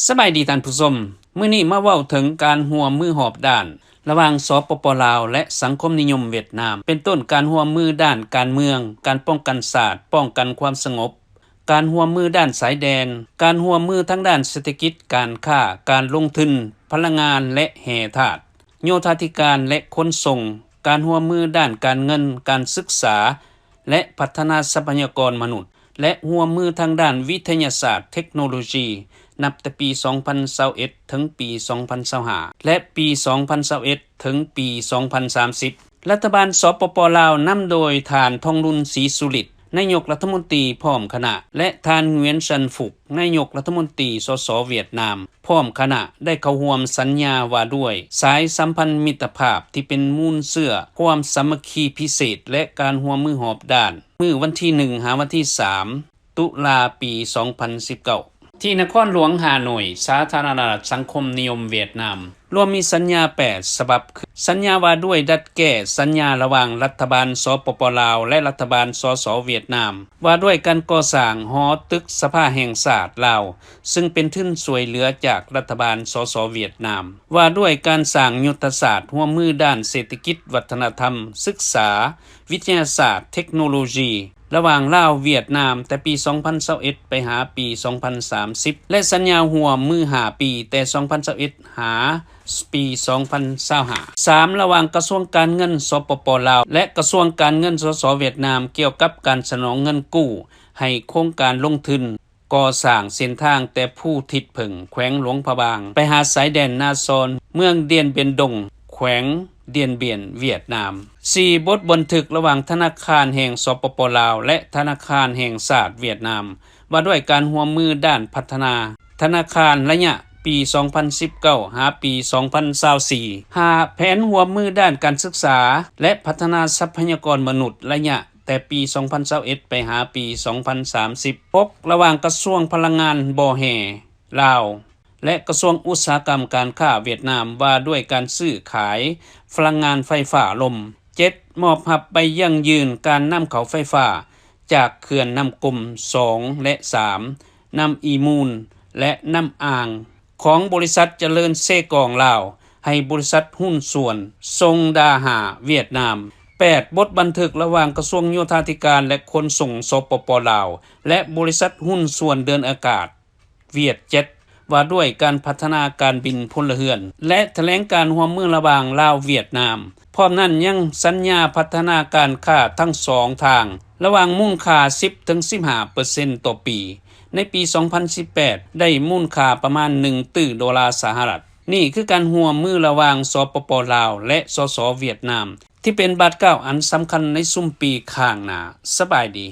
ສະບາຍດີທ່ານຜູ້ຊົມ, ມື້ນີ້ມາເວົ້າເຖິງການຮ່ວມມືຮອບດ້ານ ລະຫວ່າງ ສປປ ລາວ ແລະ ສັງຄົມນິຍົມຫວຽດນາມ, ເປັນຕົ້ນການຮ່ວມມືດ້ານການເມືອງ, ການປ້ອງກັນຊາດ, ປ້ອງກັນຄວາມສະຫງົບ, ການຮ່ວມມືດ້ານຊາຍແດນ, ການຮ່ວມມືທາງດ້ານເສດຖະກິດ, ການຄ້າ, ການລົງທຶນ, ພະລັງງານ ແລະ ແຮ່ທາດ, ໂຍທາທິການ ແລະ ຂົນສົ່ງ, ການຮ່ວມມືດ້ານການເງິນ, ການສຶກສາ ແລະ ພັດທະນາຊັບພະຍາກອນມະນຸດ ແລະ ຮ່ວມມືທາງດ້ານວິທະຍາສາດເທັກໂນໂລຊີ ນັບແຕ່ປີສອງພັນຊາວເອັດ ເຖິງປີສອງພັນຊາວຫ້າ ແລະ ປີສອງພັນຊາວເອັດ ເຖິງປີສອງພັນສາມສິບ. ລັດຖະບານ ສປປ ລາວ ນຳໂດຍທ່ານ ທອງລຸນ ສີສຸລິດ ນາຍົກລັດຖະມົນຕີ ພ້ອມຄະນະ ແລະ ທ່ານ ຫງວຽນ ຊັນ ຟຸກ ນາຍົກລັດຖະມົນຕີ ສສ ຫວຽດນາມ ພ້ອມຄະນະ ໄດ້ເຂົ້າຮ່ວມສັນຍາວ່າດ້ວຍສາຍສຳພັນມິດຕະພາບທີ່ເປັນມູນເຊື້ອຄວາມສາມັກຄີພິເສດ ແລະ ການຮ່ວມມືຮອບດ້ານ ມື້ວັນທີໜຶ່ງ ຫາວັນທີສາມ ຕຸລາ ປີສອງພັນສິບເກົ້າ ທີ່ນະຄອນຫຼວງຮ່າໂນ້ຍ, ສາທາລະນະລັດສັງຄົມນິຍົມຫວຽດນາມ. ລວມມີສັນຍາແປດສະບັບ ຄື ສັນຍາວ່າດ້ວຍດັດແກ້ສັນຍາລະຫວ່າງລັດຖະບານ ສປປ ລາວ ແລະ ລັດຖະບານ ສສ ຫວຽດນາມ ວ່າດ້ວຍການກໍ່ສ້າງຫໍຕຶກສະພາແຫ່ງຊາດລາວ ຊຶ່ງເປັນທຶນຊ່ວຍເຫຼືອຈາກລັດຖະບານ ສສ ຫວຽດນາມ, ວ່າດ້ວຍການສ້າງຍຸດທະສາດຮ່ວມມືດ້ານເສດຖະກິດ, ວັດທະນະທຳ, ສຶກສາ, ວິທະຍາສາດ, ເທັກໂນໂລຊີ ລະຫວ່າງລາວ-ຫວຽດນາມ ແຕ່ປີສອງພັນຊາວເອັດ ໄປຫາປີສອງພັນສາມສິບ ແລະ ສັນຍາຮ່ວມມືຫ້າປີ ແຕ່ສອງພັນຊາວເອັດ ຫາປີສອງພັນຊາວຫ້າ. ສາມ ລະຫວ່າງກະຊວງການເງິນ ສປປ ລາວ ແລະ ກະຊວງການເງິນ ສສ ຫວຽດນາມ ກ່ຽວກັບການສະໜອງເງິນກູ້ໃຫ້ໂຄງການລົງທຶນ ກໍ່ສ້າງເສັ້ນທາງແຕ່ພູທິດເຜິ້ງ ແຂວງຫຼວງພະບາງ ໄປຫາຊາຍແດນນາຊອນ ເມືອງດຽນບຽນດົງ ແຂວງດຽນບຽນ ຫວຽດນາມ. ສີ່ ບົດບັນທຶກລະຫວ່າງທະນາຄານແຫ່ງ ສປປ ລາວ ແລະ ທະນາຄານແຫ່ງຊາດຫວຽດນາມ ວ່າດ້ວຍການຮ່ວມມືດ້ານພັດທະນາທະນາຄານໄລຍະປີສອງພັນສິບເກົ້າ ຫາປີສອງພັນຊາວສີ່. ຫ້າ ແຜນຮ່ວມມືດ້ານການສຶກສາ ແລະ ພັດທະນາຊັບພະຍາກອນມະນຸດໄລຍະ ແຕ່ປີສອງພັນຊາວເອັດ ໄປຫາປີສອງພັນສາມສິບ. ຫົກ ລະຫວ່າງກະຊວງພະລັງງານບໍ່ແຮ່ລາວ ແລະ ກະຊວງອຸດສາຫະກຳການຄ້າຫວຽດນາມ ວ່າດ້ວຍການຊື້ຂາຍພະລັງງານໄຟຟ້າລົມ. ເຈັດ ມອບຮັບໃບຢັ້ງຢືນການນຳເຂົ້າໄຟຟ້າຈາກເຂື່ອນນ້ຳກົມສອງ ແລະ ສາມ, ນ້ຳອີມູນ ແລະ ນ້ຳອ່າງ ຂອງບໍລິສັດຈະເລີນເຊກອງລາວ ໃຫ້ບໍລິສັດຫຸ້ນສ່ວນຊົງດາຫາຫວຽດນາມ. ແປດ ບົດບັນທຶກລະຫວ່າງກະຊວງໂຍທາທິການ ແລະ ຂົນສົ່ງ ສປປ ລາວ ແລະ ບໍລິສັດຫຸ້ນສ່ວນເດີນອາກາດຫວຽດເຈັດ ວ່າດ້ວຍການພັດທະນາການບິນພົນລະເຮືອນ ແລະ ຖະແຫຼງການຮ່ວມມືລະຫວ່າງລາວຫວຽດນາມ. ພ້ອມນັ້ນຍັງສັນຍາພັດທະນາການຄ້າທັງສອງທາງ ລະຫວ່າງມູນຄ່າສິບເຖິງສິບຫ້າເປີເຊັນຕໍ່ປີ. ໃນປີສອງພັນສິບແປດ ໄດ້ມູນຄ່າປະມານໜຶ່ງຕື້ໂດລາສະຫະລັດ. ນີ້ຄືການຮ່ວມມືລະຫວ່າງ ສປປ ລາວ ແລະ ສສ ຫວຽດນາມ ທີ່ເປັນບາດກ້າວອັນສຳຄັນໃນຊຸມປີຂ້າງໜ້າ. ສະບາຍດີ.